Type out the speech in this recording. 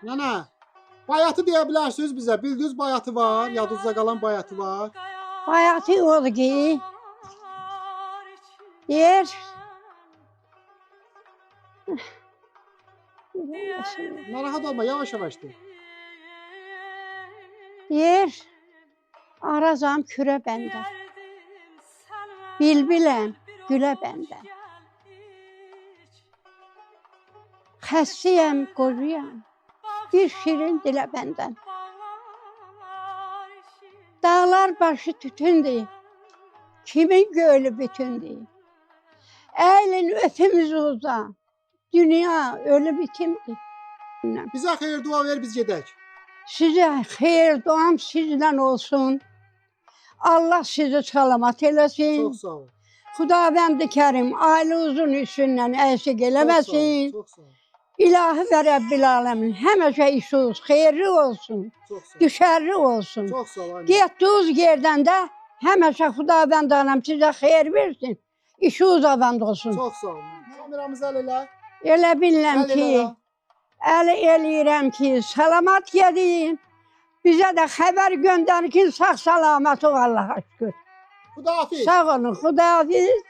Nənə, bayatı deyə bilərsiniz bizə. Bildiyiniz bayatı var, yadınızda qalan bayatı var. Bayatı odur ki, deyir, Narahat olma, yavaş-yavaş de. Deyir, arazam kürə bəndə, bilbiləm gülə bəndə. Xəstiyəm, qocuyam, bir şirin dilə bəndən. Dağlar başı tütündür, kimin gölü bütündür. Əylin öpümüz uza, dünya ölü bitimdir. Bizə xeyir dua ver, biz gedək. Sizə xeyir duam sizlə olsun. Allah sizi salamat eləsin. Çox sağ ol. Xudavənd Kərim ailə uzun üstündən əksik Çox sağ ol. eləməsin. Çox sağ ol. İlahi və Rəbbil aləmin həmişə işiniz xeyirli olsun, Çox sağ ol. düşərli olsun. Çox sağ ol. Anne. Getdiyiniz yerdən də həmişə Xudavənd aləm sizə xeyir versin. İşiniz avand olsun. Çox sağ ol. Kameramızı əl elə. Elə bilirəm Əl ki, elə. əl eləyirəm ki, salamat gedin. Bizə də xəbər göndərin ki, sağ salamat ol Allaha şükür. Xudahafiz. Sağ olun, Xudahafiz.